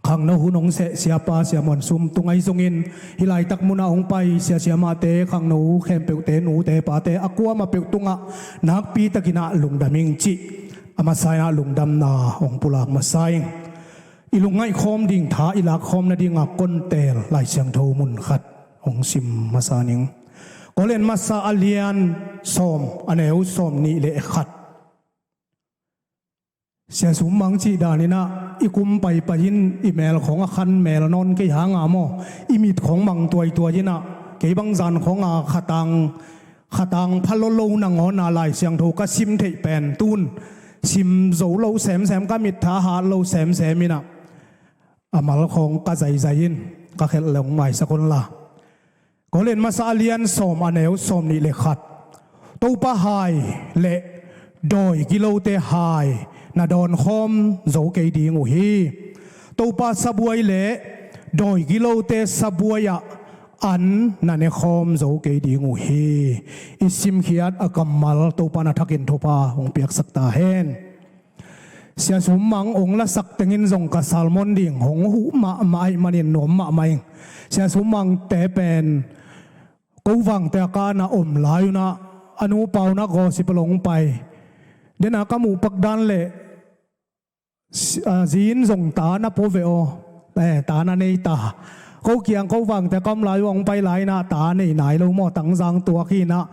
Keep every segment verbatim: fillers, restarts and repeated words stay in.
Khangno hun hong seh siapa Sia Muan Sum tung ahi zongin, hih laitak munah hong pai sia siamahte, khangno khempeuhte, nute pate, a kuamah peuh tungah nakpitakinah lungdam ing cih a masa inah lungdamna hong pulak masa ing. I lungngaih khawm ding tha i lak khawm nadinga kon teel Lai Siangtho mun khat hong sim masa ning. Korin masa a lian sawm, a neu sawm nih le khat. Sia Sum Mang cih daninah i kum paipai in i mel khawng a khan mel nawn kei hanga maw, i mit khawng mang tuaituai inah, kei bang zan khawnga khatang, khatang pha lolo nangawna Lai Siangtho ka sim theih pen tun sim zo lo semsem, ka mit tha hat lo semsem inah, a mal khawng ka zaizai in ka khelh le hong maisak unla. Korin masa a lian sawm, a neu sawm nih le khat. Topa hai le dawi gilote hai na dawnkhawm zo kei ding uh hi. Topa sabuai le dawi gilote sabuai ah an na nekhawm zo kei ding uh hi. I simkhiat a kammal Topa na thakin thupha hong piaksak ta hen. Sia Sum Mang hong lasak tengin zong ka sermon ding hong huh mahmah ahih manin nuam mahmah ing. Sia Sum Mang te pen ko vangte a kana om lai unah, a nupa unah gospel hong pai. Dena ka muh pak dan le, si-, a, zi in zong ta na pua ve aw. Eh, ta na nei ta. Ko kiang ko vangte ka om lai uh hong pai lai inah ta nei nai lo maw, tangzang tuak hi inah.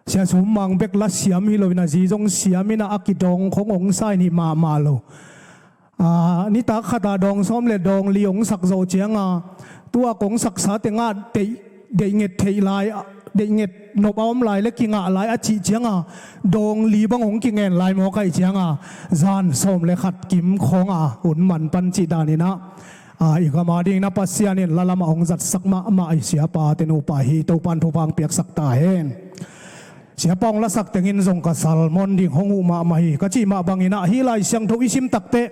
Sia Sum Mang bek la siam hi lo inah, zi zong siam inah, a kidawng khawng hong sa in hi mahmah lo. A, nitak khata dawng sawm le dawng li hong sak zawh cianga, tua kong saksa tengah deih, deih nget theih lai, deih nget nop a om lai le kingah lai a cih cianga, dawng li bang hong kingen lai mawk ahih cianga, zan sawm le khat kim khawnga hun man pan cih daninah, a, i gam a dingin a Pasian in la lamah hong zatsak mahmah i siapate nupa hi. Topan thupha hong piaksak ta hen. Siapa hong lasak tengin zong ka sermon ding hong huh mahmah hi. Ka cih mah banginah hih Lai Siangtho i sim takteh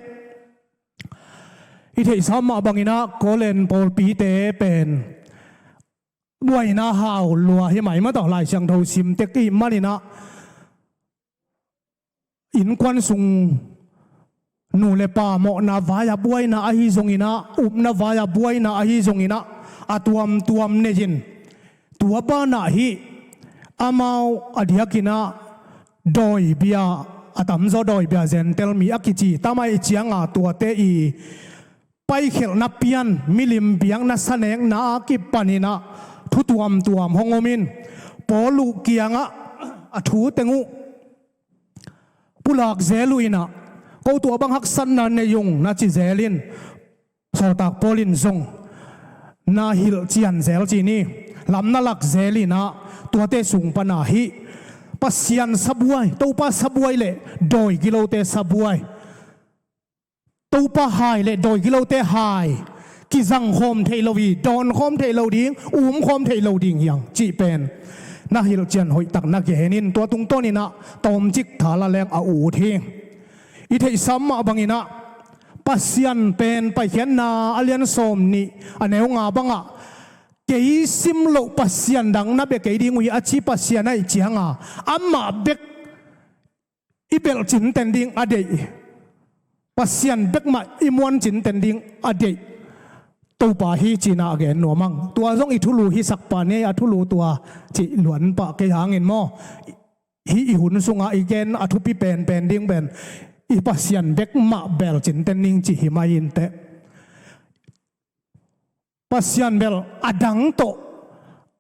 i theihsa mah banginah Korin pawlpite pen buaina hau lua hi mai mah tawh, Lai Siangtho sim tek i hih maninah innkuan sung nu le pa mawhna vai-ah buaina ahi zonginah, upna vai-ah buaina ahi zonginah, a tuamtuam nei-in, tua banah hih amau a diakinah dawibia, a tamzaw dawibia Gentile mi a kici tam ahih cianga, tuate i paikhelhna pian, milim biakna sanekna a kipaninah thu tuamtuam hong om in, Paul uh kiangah a thu teng uh pulak zel uh inah, ko tua bang haksatna nei ung na ci zel in, sawltak Paul in zong na hilhcian zel ci ni, lam na lak zel inah, tuate sung pana hih Pasian sabuai, Topa sabuai le dawi gilote sabuai, Topa hai le dawi gilote hai kizangkhawm theih lo hi, dawnkhawm theih lo ding, umkhawm theih lo ding hi hang cih pen na hilhcian hoihtak na gen in, tua tungtawninah tawmcik thala leng a ut hi. I theihsa mah banginah Pasian pen Paikhiatna a lian sawm nih, a neu nga bangah, kei sim loh pasian dang na bia kei ding uh hi a ci Pasian ahih cianga, amah bek i belh cinten ding a deih, Pasian bekmah i muan cinten ding a deih Topa hi cina a gen nuam ang. Tua zong i thulu hisak pan hi, a thulu tua cih luan pah kei hangin maw, hih i hun sungah i gen a thupi penpen ding pen i Pasian bekmah belh cinten ding cih hi mai inteh. Pasian belh a dang tawh,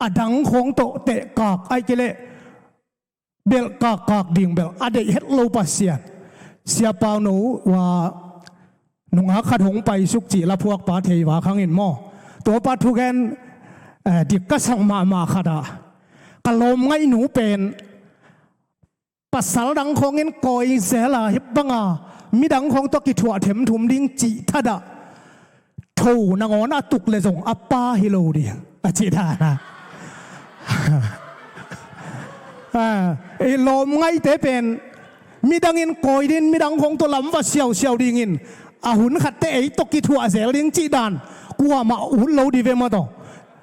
a dang khawng tawh tehkak, ahih kei leh belh kakkak ding belh a deih het lo Pasian. Sia Pauno uh a nungak khat hong paisuk cih laphuakpa thei vak hangin maw, tuapa thugen, eh, dik ka sak mahmah khatah, ka lawmngaihnu pen pasal dang khawngin kawi zela hip banga midang khawng tawh kithuah themthum ding cih thadah tho nangawn a tuk le zong a pa hi lo ding a cih dana. Ah, i lawmngaihte pen midangin kawi ding, midang khawng tawh lam va siausiau dingin a hun khatte ei tawh kithuah zel ding cih dan kuamah ut lo di ve maw taw.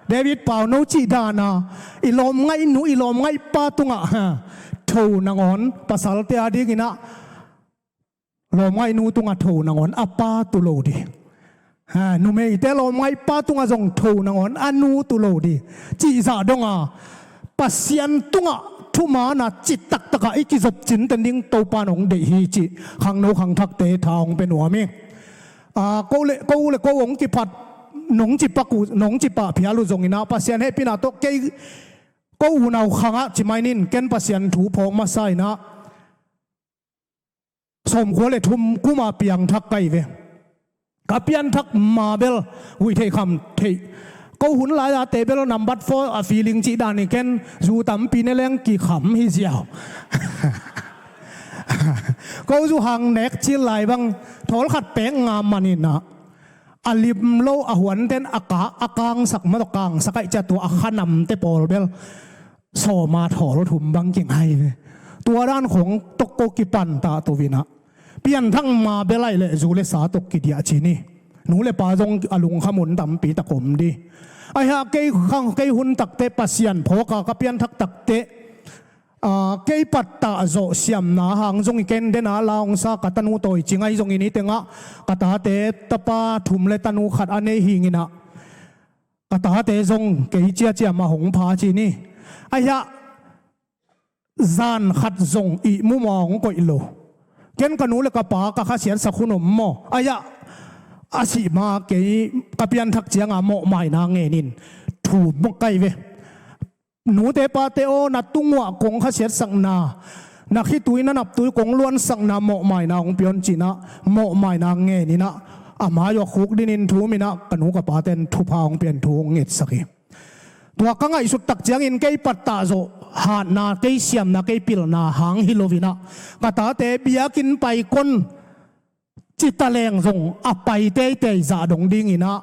David Pauno cih dana i lawmngaihnu, i lawmngaihpa tungah, ha, tho nangawn, pasalte a dinginah lawmngaihnu tungah tho nangawn a pa tu lo ding. Ha, numeite lawmngaihpa tungah zong tho nangawn a nu tu lo dih cih zah donga Pasian tungah thumaana cih taktakah i kizop cinten ding Topa in hong deih hi cih khangno khangthakte tha hong pia nuam hi. Aa, ko le ko le ko hong kiphat nong cipah uh, nong cipah phial uh zonginah Pasian hehpihna tawh kei ko unau khangah ci mai nin, ken Pasian thu phawk masa inah sawmkua le thum kuma piangthak ka hi ve. Ka pianthak ma bel guih theih kham theih. Ko hun lai-a te bel number four a feeling cih dan hi, ken zu tampi ne leng kikham hi ziau. Ko zu hang nek cil lai bang thawl khat pek nga maninah a lim lo a huanten a ka a kangsak ma tawh kangsak aih ciah tua a khanamte pawl bel sawma thawl thum bang kingai ve. Tua dan khong tawh ko kipantah tuvinah pianthak ma bel aih leh zu le sa tawh kidiah cin hi. Nu le pa zong a lungkham hun tampi tak om dih. Aihah kei khang kei hun takte Pasian phawka ka pianthak takte, aa, kei pattah zawh siamna hang zong i ken dena la hong sa ka tanu tawi cing ahi zongin hi tengah ka tate tapa thum le tanu khat a nei hinginah ka tate zong kei ciacia mah hong pha cin hi. Aihah zan khat zong ihmu maw hong koih lo. Ken ka nu le ka pa ka khasiatsak hun om maw? Aihah a sih ma kei ka pianthak cianga mawhmaina ngenin thum ka hi ve. Nute pate aw, na tunguah kong khasiatsakna, na khitui na naptui kong luansakna mawhmaina hong pion cinah mawhmaina ngeninah a mai-awh khuk dinin thuminah ka nu ka paten thupha hong pian thu hong ngetsak hi. Tua ka ngaihsut tak ciangin kei pattah zawh hatna, kei siamna, kei pilna hang hi loinah ka tate biakinn pai kon cita leng zong a pai teitei zah dong dinginah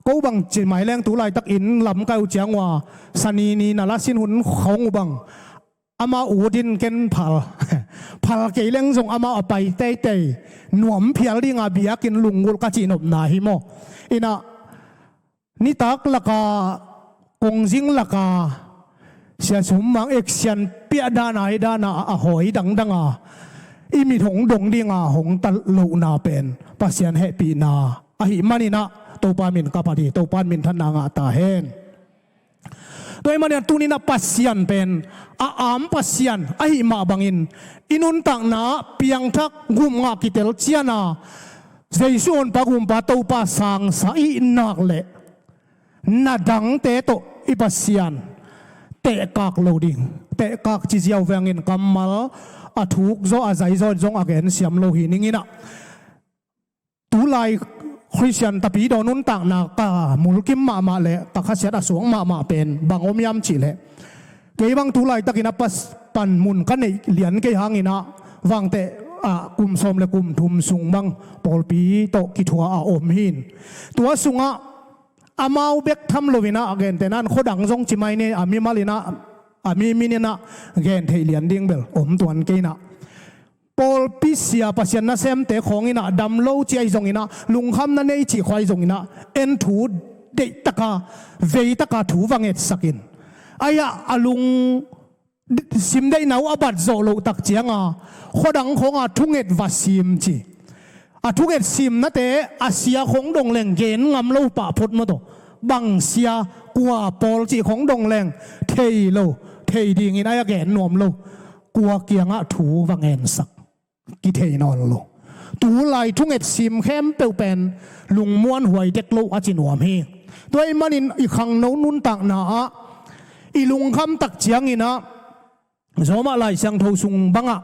ko bang ci mai leng tu laitakin lamkai uh ciang uh a sanini na lasin hun khong uh bang amau utin ken phal phal kei leng zong amau a pai teitei nuam phial dinga biakinn lunggulh ka cihnopna hi maw? Inah nitak laka kongzing laka sia sum mang eksian piah dana hi dana a hawi dangdanga i mit hong dong dinga hong tat lohna pen Pasian hehpihna ahi maninah Topa min ka phat hi. Topa in minthanna ngah ta hen. Tua hi maninah tuninah Pasian pen a am Pasian ahi mah bangin i nuntakna ah piangthak gum ngah kitel ciana Jesu honpa gumpa Topa sangsa i nak leh na dangte tawh i Pasian tehkak lo ding. Tehkak ci ziau vengin kammal a thuk zaw a zai zaw zong a gensiam lo hi ninginah tulai Khristian tapidaw nuntakna ka mulkim mahmah le ka khasiat a suak mahmah pen bang om hiam cihleh kei bang tulaitakin a pas pan mun ka neih lian kei hanginah vangteh ah kum sawm le kum thum sung bang pawlpi tawh kithua a om hin. Tua sungah amau bek tham loinah a gentehna in khuadang zong ci mai ni a mimalinah a mimininah gen theih lian ding bel om tuan keinah pawlpi sia Pasian nasemte khawnginah dam lo ci ahi zonginah lungkhamna nei cih khua ahi zonginah en thu deihtaka veitaka thu va ngetsakin aihah a lung simdeihna uh a bat zawh loh tak cianga khuadang khawnga thunget va sim ci. A thunget simnate a sia khong dong leng gen ngam lo pah phot maw taw. Bang sia kua pawl cih khong dong leng thei lo, thei dingin aihah gen nuam lo. Kua kiangah thu va ngensak kithei nawn lo. Tulai thunget sim khempeuh pen lungmuan huai dek lo a ci nuam hi. Tua ahih manin i khangno nuntakna ah i lungkham tak cianginah Zawmah Lai Siangtho sung bangah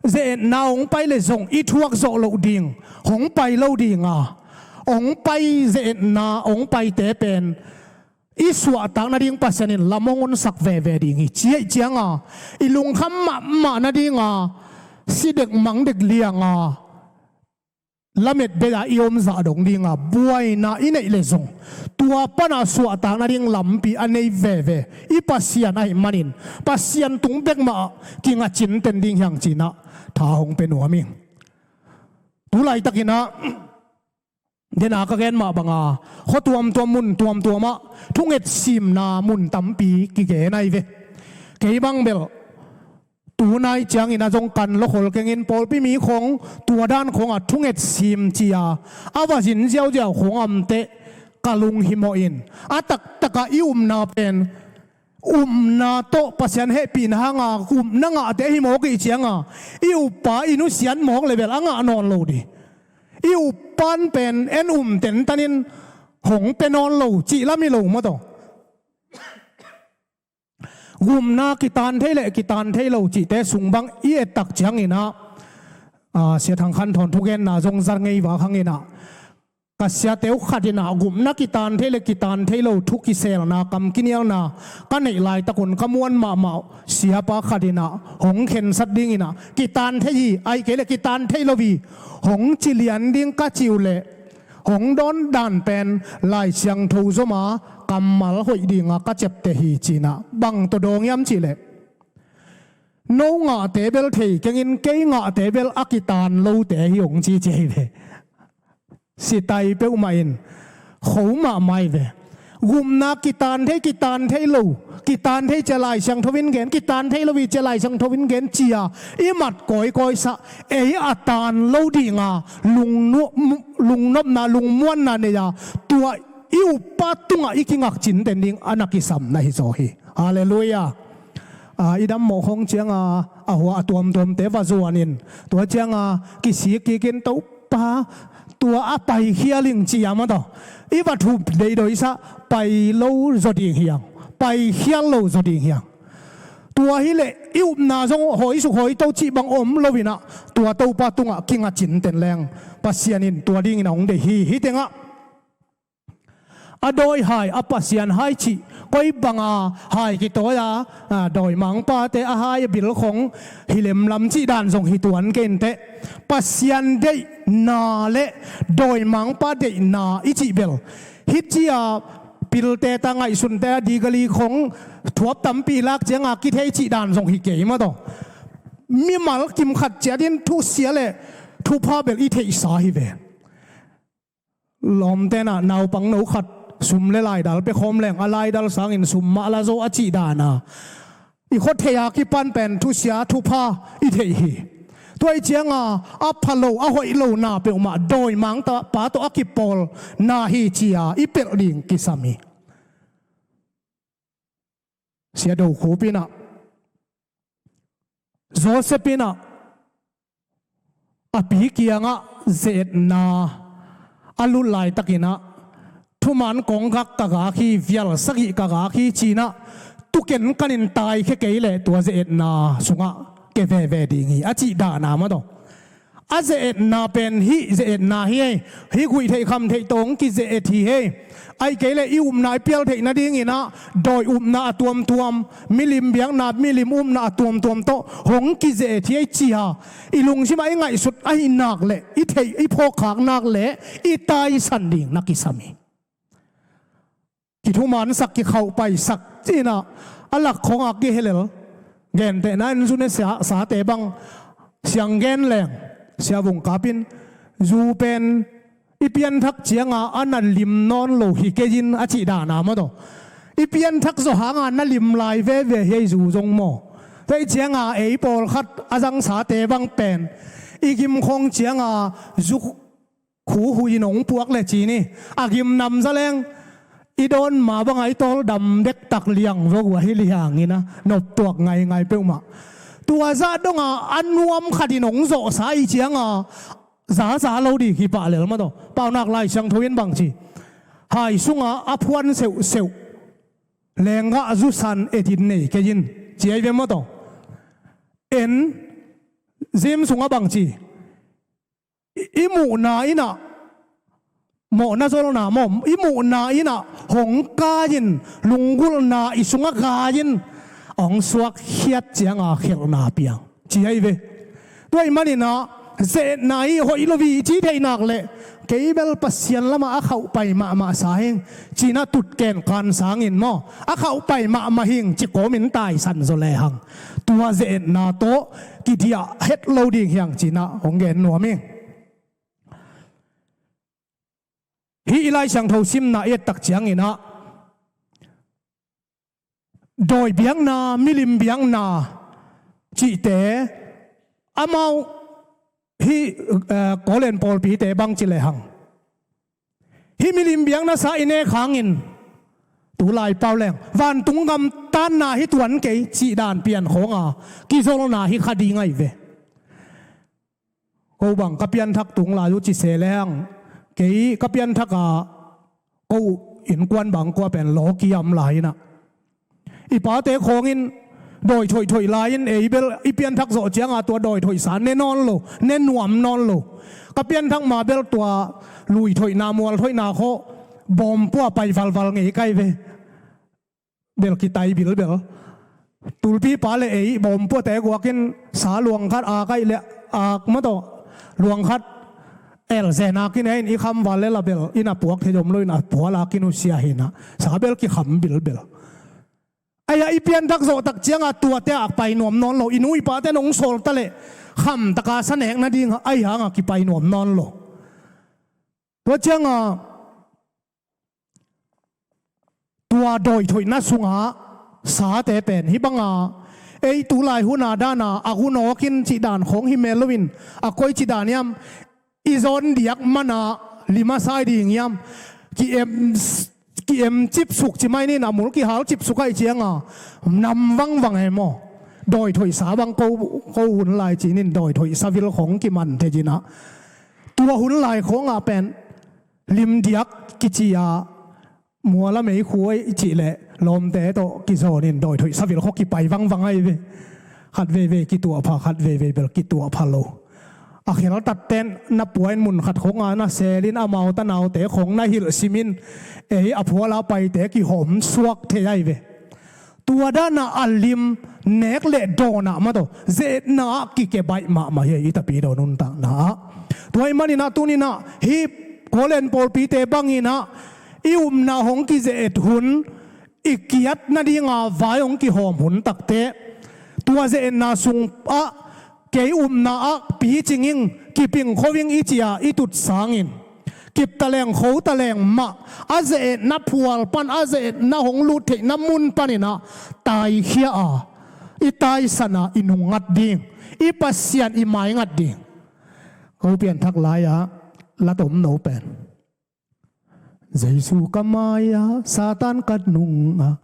ze-etna hong pai le zong i thuak zawh loh ding hong pai lo dinga hong pai ze-etna hong paite pen i suahtak nading Pasian in lam hong honsak veve ding hi. Ci ahih cianga i lungkham mahmah nadinga si dek mang dek lianga lamet bei-a i om zah dong dinga buaina i neih le zong tua pana suahtak nading lampi a nei veve i Pasian ahih manin Pasian tung bekmah kingacin ten ding hiang cinah tha hong pe nuam hi. Tulaitakinah dena ka gen mah banga khua tuamtuam mun tuamtuamah thunget simna mun tampi kigen ahi ve. Kei bang bel Tunai ciangin a zong kan lo khol kengin pawlpi mi khong tua dan khong a thunget sim cia a va zin ziauziau khong amteh ka lunghimawh in a taktak a i upna pen upna tawh Pasian hehpihna hanga upna ngahte hi mawk ih cianga i uppa i nusiat mawk level a ngah nawn lo dih. I uppan pen en um tentan in hong pe nawn lo cih lam hi lo maw taw. Gupna kitan thei le kitan thei lo cihte sung bang i ettak cianginah, a, Sia Thang Khan Thawn thugenna zong za ngei vak hanginah ka siate uh khatinah gupna kitan thei le kitan thei lo thu kiselna kam kinialna ka neih laitakun ka muan mahmah siapa khatinah hong khensat dinginah kitan thei hi, aih kei le kitan thei lo hi hong ci lian ding ka cih uh leh hong dawn dan pen Lai Siangtho zoma kammal hoih dinga ka ciapteh hi cinah bang tawh dawng hiam cihleh no ngahte bel thei kengin kei ngahte bel a kitan lote hi hong ci ci hi ve. Sitai peuhmah in kho mahmah hi ve. Gupna kitan thei kitan thei lo kitan thei cia Lai Siangtho in gen kitan thei lo hi cia Lai Siangtho in gen cia i mat kawikawisa ei a tan lo dinga lungnu- lungnopna lungmuanna nei-a tua i uppa tungah i kingak cinten ding a na kisam na hi zaw hi. Halleluiah. A, i dammawh khong cianga a hua a tuamtuamte va zuanin tua cianga kisik kikin Topa tua a paikhial ing ci-a maw taw i va thup deidawisah pai lo zaw ding hiang, paikhial lo zaw ding hiang. Tua hileh i upna zong hawisuk hawito cih bang om loinah tua Topa tungah kinga cinten leng Pasian in tua dingin a hong deih hi. Hih tengah a dawi hai a Pasian hai cih koi banga hai kitawi-a, a, dawimangpate a hai a bil khong hi lemlam cih dan zong hi tuan kei inteh. Pasian deihna le dawimangpa deihna i cih bel hih cia pilte ta ngaihsunte a digali khong thuap tampi lak cianga kithei cih dan zong hi kei maw taw. Mimal kim khat ciatin thusia le thupha bel i theihsa hi ve. Lawmtenah naupang no khat sum le laidal pia khawm leng a laidal sangin sum mah la zaw a cih dana i khuathei a kipan pen thusia thupha i theih hi. Tua ih cianga a pha lo a hoih lo na peuhmah dawimangpa tawh a kipawl na hi cia i pelh ding kisam hi. Sia Do Khup inah Joseph inah a pi kiangah ze-etna a lut laitakinah thuman kong gak ka gak hi, vial sagih ka gak hi cinah tuken kanin taikhia kei leh tua ze-etna sungah ke veve ding hi a cih dahna mah tawh. A ze-etna pen hih ze-etna hi ei. Hih guih theih kham theih tawh hong kize-et hi ei. Aih kei leh i upna i pial theih nadinginah dawi upna a tuamtuam, milim biakna milim upna a tuamtuam tawh hong kize-et hi ei cia i lungsimah i ngaihsut ahi nak leh i theih i phawkkhak nak leh i taisan ding na kisam hi. Kithumansak kikhauhpaisak cinah a lak khongak kihelel. Gentehna in zu ne sia sate bang siang gen leng sia vung kapin zu pen i pianthak cianga a na lim nawn lo hi kei in a cih dahna mah tawh. I pianthak zawh hanga na lim lai veve hi ei zu zong maw. Tua ih cianga ei pawlkhat a zangsate bang pen i gim khong cianga zu khu huin hong puak le cin hi. A gim namza leng i dawn ma banga i tawl dam dektak liang vok uh ahi liangin a noptuak ngaingai peuhmah. Tua zah donga a nuam khatin hong zawhsa ih cianga zaza lo ding hi pah lel mah tawh. Paunak Lai Siangtho in bangci hai sunga a phuan seuhseuh lenggah zusan etin nei kei in ci ahi ve mah tawh. En zim sungah bangci i, i muhna inah mawhna zolna maw i muhna inah hong kai-in lunggulhna i sungah kai-in hong suakkhiat cianga khelhna piang ci ahi ve. Tua ih maninah ze-etna hi hoih lo hi ci theih nak leh kei bel Pasian lamah a khauhpai mahmah sa hing cinah tutken kan sangin maw a khauhpai mahmah hing ci kawmin taisan zaw lehang tua ze-etna tawh kidiah het lo ding hiang cinah hong gen nuam hi. Hih i Lai Siangtho simna i ettak cianginah dawi biakna milim biakna cihte, amau hih, eh, Korin pawlpite bang ci lehang, hih milim biakna sa i nek hangin tu lai pau leng vantung gam tanna hi tuan kei cih dan pian khawnga kizolna hi kha ding ahi ve. Ko bang ka pianthak tung lai uh ci se leng, kei ka pianthak a ko innkuan bang kua pen lawki a om lai inah, i pate khawngin dawi thoih thoih lai-in ei bel i pianthak zawh cianga tua dawi thoihsa ne nawn lo, ne nuam nawn lo. Ka pianthak ma bel tua lui thoihna, mual thoihna khawh bawm pua pai valval ngei kai ve. Bel kitai bilbel. Tulpi pa le ei bawm puate guakin sa luang khat ak aih le ak ma tawh luang khat el zen akin ei in i kham val le la bel i na puak thei zom lo in a pual akin uh sia hinah sa bel kikham bilbel. Aia i pianthak zawh tak cianga tuate a pai nuam nawn lo, i nu i pate nong sawl ta leh khamtaka sa nek nading ahi hanga kipai nuam nawn lo. Tua cianga tua dawi thoihna sunga sate pen hih banga ei tu lai huna dana a hun awkin cih dan khawng hi mel loin a koi cih dan hiam, i zawn diak mana lima sai ding hiam, ki-em, ki-em cipsuk ci mai nin a mul kihal cipsuk ahi cianga nam vangvang e maw? Dawi thoihsa bang ko, ko hun lai ci nin dawi thoihsa vil khawng kiman thei cinah tua hun lai khawngah pen limdiak kici a muala meikhu aih cih leh lawmte tawh kizawnin dawi thoih savil khaw kipai vangvang ahi ve. Khat veivei kituahpha, khat veivei bel kituahpha lo. A kheltatten na puain mun khat khawngah na selin amau tanaute khawng na hilh simin ei a phuala paite kihawm suak thei ahi ve. Tua dana a lim nek le dawnah mataw ze-etna ah kikebaih mahmah hi a i tapidaw nuntakna ah. Tua ih maninah tuninah hih Korin pawlpite banginah i upna hong kize-et hun, i kiat nadinga vai hong kihawm hun takte tua ze-etna sungah kei upna ah picing ing, kiping kho ing i cia i tut sangin kip taleng kho taleng mah a ze-etna phual pan a ze-etna hong lut theihna mun paninah taikhia a i taisan a i nungngat ding, i Pasian i maingat ding. Ko pianthak lai-ah la tomno pen Jesu ka mai-ah Satan ka nungah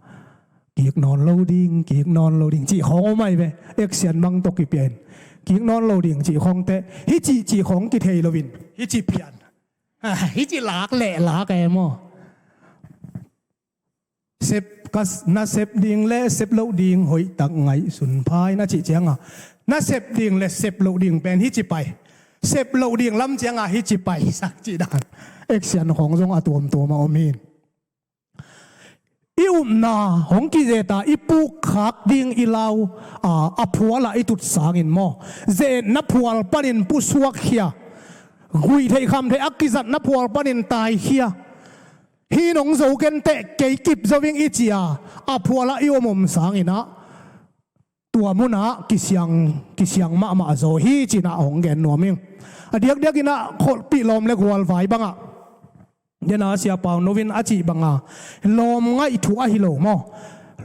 kik nawn lo ding, kik nawn lo ding cih khawng om ahi ve. Action bang tawh kipia in kik nawn lo ding cih khawngte hih cih cih khawng kithei loin hih cih pian, hih cih lak leh lak e maw? Sep ka na sep ding le sep loh ding hoihtak ngaihsun phai na cih cianga na sep ding le sep loh ding pen hih cih pai, sep loh ding lam cianga hih cih pai sak cih dan action khawng zong a tuamtuam a om hi. I upna hong kizeta i pukkhak ding i lau a, a phuala i tut sangin maw, ze-etna phual panin pusuakkhia, guihtheih khamtheih a kizatna phual panin taikhia, hih nong zo kenteh kei kip zo ing i cia a phuala i om om sanginah tua munah kisiang, kisiang mahmah zaw hi cinah hong gen nuam ing. A diakdiakinah kholhpih lawm le gual vai bangah dena sia pau novin a cih banga lawm ngaih thu ahi lo maw?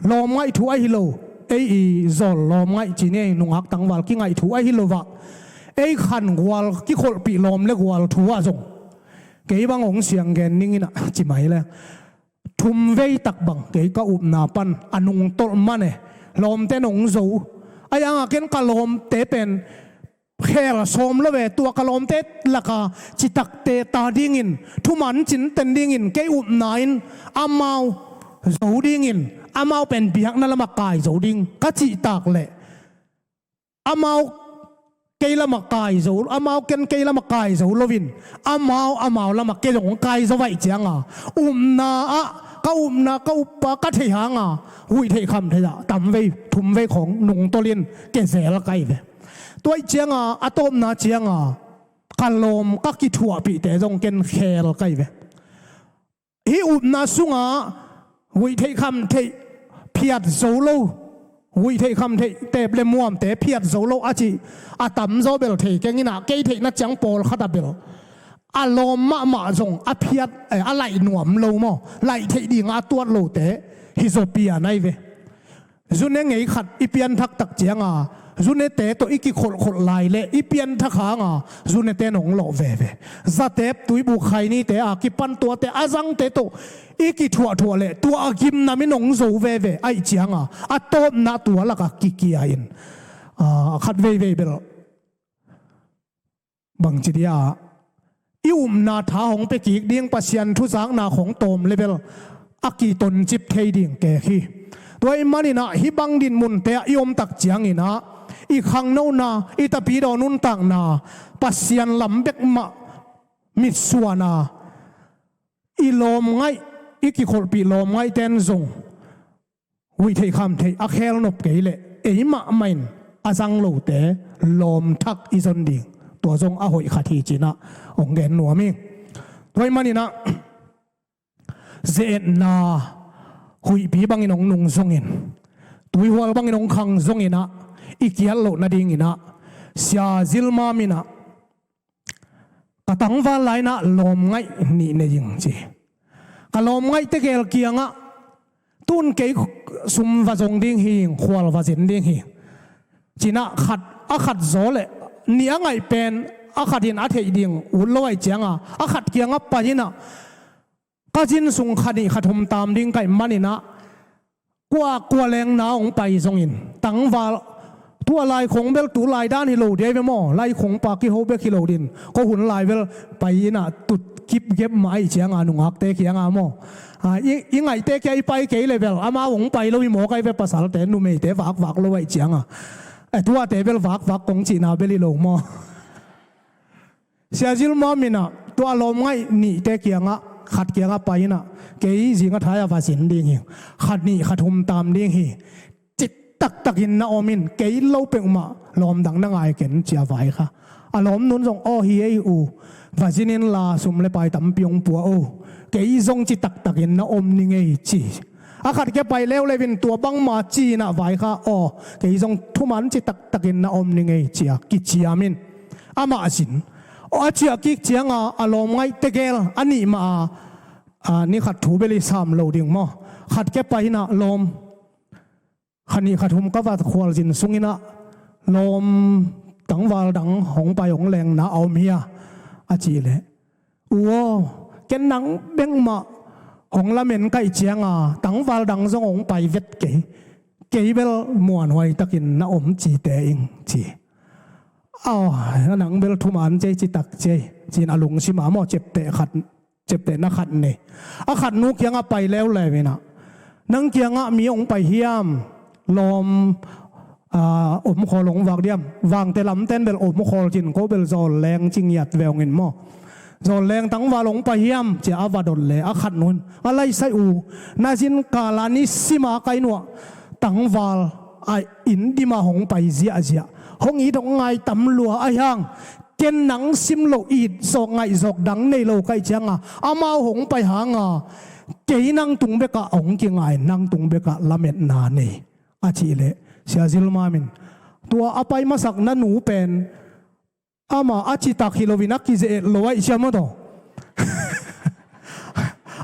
Lawm ngaih thu ahi lo. Ei i zawl lawm ngaih ci ni, nungak tangval kingaih thu ahi lo vah ei khan gual kikholhpih lawm le gual thu ah zong kei bang hong siang gen ninginah ci mai le thumvei tak bang kei ka upna pan a nungtolh man e. Lawmte nong zo ahi hanga ken ka lawmte pen khel sawm lo ve. Tua ka lawmte laka citakte ta dingin thuman cinten dingin kei upna in amau zo dingin amau pen biakna lama kai zo ding ka cihtak leh amau kei lama kai zo, amau ken kei lama kai zo loin amau amau lama kei zong kai zo vaih cianga upna ah ka upna ka uppa ka thei hanga huih theih kham theih ah tamvei thumvei khawng nungtolhin kezel kai ve. Tuaih cianga a tawpna cianga ka lawm ka kithuahpihte zong ken khel kai ve. Hih upna sungah huih theih kham theih phiat zo lo, huih theih kham theih teep le muamte phiat zo lo a cih a tamzaw bel thei kenginah kei theihna ciang pawlkhat a bel a lawm mahmah zong a phiat, eh, a laih nuam lo maw, laih theih dinga a tuat lote hi zaw pian ahi ve. Zune ngei khat i pianthak tak cianga Zunete tawh i kikholhkholh lai leh i pianthak hanga zunete nong lawh veve. Zatep tuibuk khainite a kipan tuate a zangte tawh i kithuahthuah leh tua a gimnam i nong zo veve aih cianga a tawpna tua laka kikia in a khat veivei bel bangci dia i upna tha hong pia kik ding Pasian thuzakna khong tawm level a kitoncip thei ding kek hi. Tua i maninah hih bang dinmunte ah i omtak cianginah i khangnona i tapidaw nuntakna Pasian lam bekmah mitsuana i lawmngaih i kikholhpih lawmngaihten zong huih theih kham theih a khel nop kei leh ei mahmah in a zang lote lawmthak i zon ding tua zong a hoih khat hi cinah hong gen nuam hi. Tua i maninah ze-etna huihpi bangin hong nung zongin tuihual bangin hong khang zonginah i kiat loh nadinginah Sia Zilma minah ka tangval lainah lawmngaih nih nei ing ci. Ka lawmngaih tegel kiangah tun kei sum va zong ding hi, khual va zin ding hi cinah khat a khat zaw leh nih a ngaih pen a khat in a theih ding ut lo aih cianga a khat kiangah pai inah ka zin sung kha nih kha thum tam ding kaih maninah kua kua lengna hong pai zongin tangval tua lai khong bel tu lai dan hi lo dia ve maw, lai khong pa kiho bek hi lo din ko hun lai bel pai inah tut kipgep mah aih cianga nungakte kianga maw, a, i, i ngaihte kia i pai kei le bel amau hong pai lo hi maw kai ve pasalte numeite vakvak lo aih cianga a tuate bel vakvak kong cihna bel hi lo maw. Sia Zilma minah tua lawmngaih nihte kiangah khat kiangah pai inah kei zinga thai a va zin ding hi, khat nih khat hum tam ding hi, cih taktakin na om in, kei lo peuhmah lawm dang na ngai ken ci a vai kha. A lawmnun zong aw hi ei u, va zin inla sum le pai tampi hong pua o, kei zong cih taktakin na om ning ei ci. A khat kia pai leuleu in tua bangma ci inah vai kha aw kei zong thuman cih taktakin na om ning ei ci a kiciam in amah zin. Aw a ciah kik cianga a lawmngaih tegel a nih mah a, a, ni khat thu bel i sam lo ding maw. Khat kia pai inah lawm kha nih khat hum ka va khualzin sunginah lawm tangval dang hong pai hong lengna a om hi a, a cih leh u aw ken nang bek mah hong lamen kaih cianga tangval dang zong hong pai vet kei, kei bel muanhuai takin na om cite ing ci. Aw nang bel thuman cei citak cei cin a lungsima maw cepteh khat ceptehna khat nei. A khat nu kiangah pai leuleu inah nang kiangah mi hong pai hiam? Lawm, a, omkhawl hong vak diam? Vangte lamten bel omkhawl cin ko bel zawl leng ci ngiat ve hong in maw. Zawl leng tangval hong pai hiam cia a va dot le a khat nun a laisai u na zin kala ni sima kai nuah tangval a inn dima hong pai ziahziah hong it hong ngai tam lua ahi hang ken nang sim loh it zawk ngaih zawk dang nei lo kaih cianga amau hong pai hanga kei nang tung bekah hong kingai, nang tung bekah lametna nei a cih leh Sia Zilma min tua a pai masak na nu pen ama a citak hi loin a kize-et lo aih cia maw taw.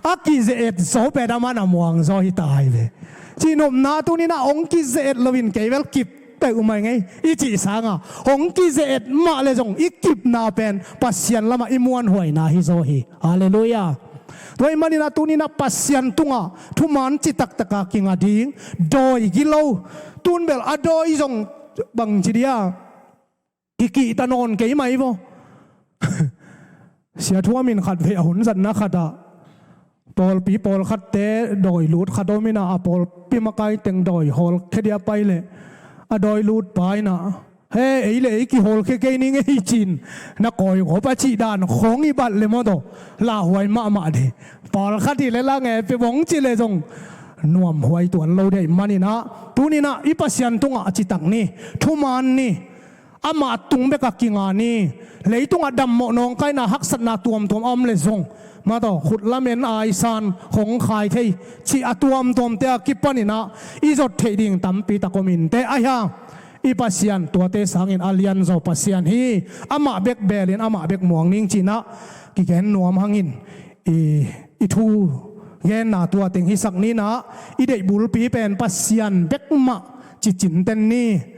A kize-et zaw pen ama na muang zaw hi ta hi ve. Cihnopna tuninah hong kize-et loin kei bel kip peuhmah ngei i cih sanga hong kize-et mah le zong i kipna pen Pasian lamah i muanhuaina hi zaw hi. Halleluiah. Tua i maninah tuninah Pasian tungah thuman cih taktaka kinga ding dawi gilo tun bel a dawi zong bangci dia kikihta nawn kei mai vaw. Sia Thuam in khat vei a hun zatna khatah pawlpi pawlkhatte dawi lut khat om inah a pawlpi makai teng dawi hawlkhia dia pai leh a dawi lut pa inah he ei le ei kihawlkhia kei ning ei cin na kawi gawp a cih dan khawng i bat le maw taw lauhuai mahmah dei. Pawlkhat hi le la nge pe bawng cih le zong nuamhuai tuan lo dei maninah tuninah i Pasian tungah a citak ni, thuman ni. Amah tung bekah kinga ni. Leitungah dammawh nawngkaina haksatna tuamtuam a om le zong maw taw khut lamen aisan hong khai thei cih a tuamtuamte a kipaninah i zot theih ding tampi tak om inteh ahi hang i Pasian tuate sangin a lianzaw Pasian hi. Amah bek belin amah bek muang ning cinah kigen nuam hangin i, i thu genna tua teng hisak ninah i deih bulpi pen Pasian bekmah cicinten ni.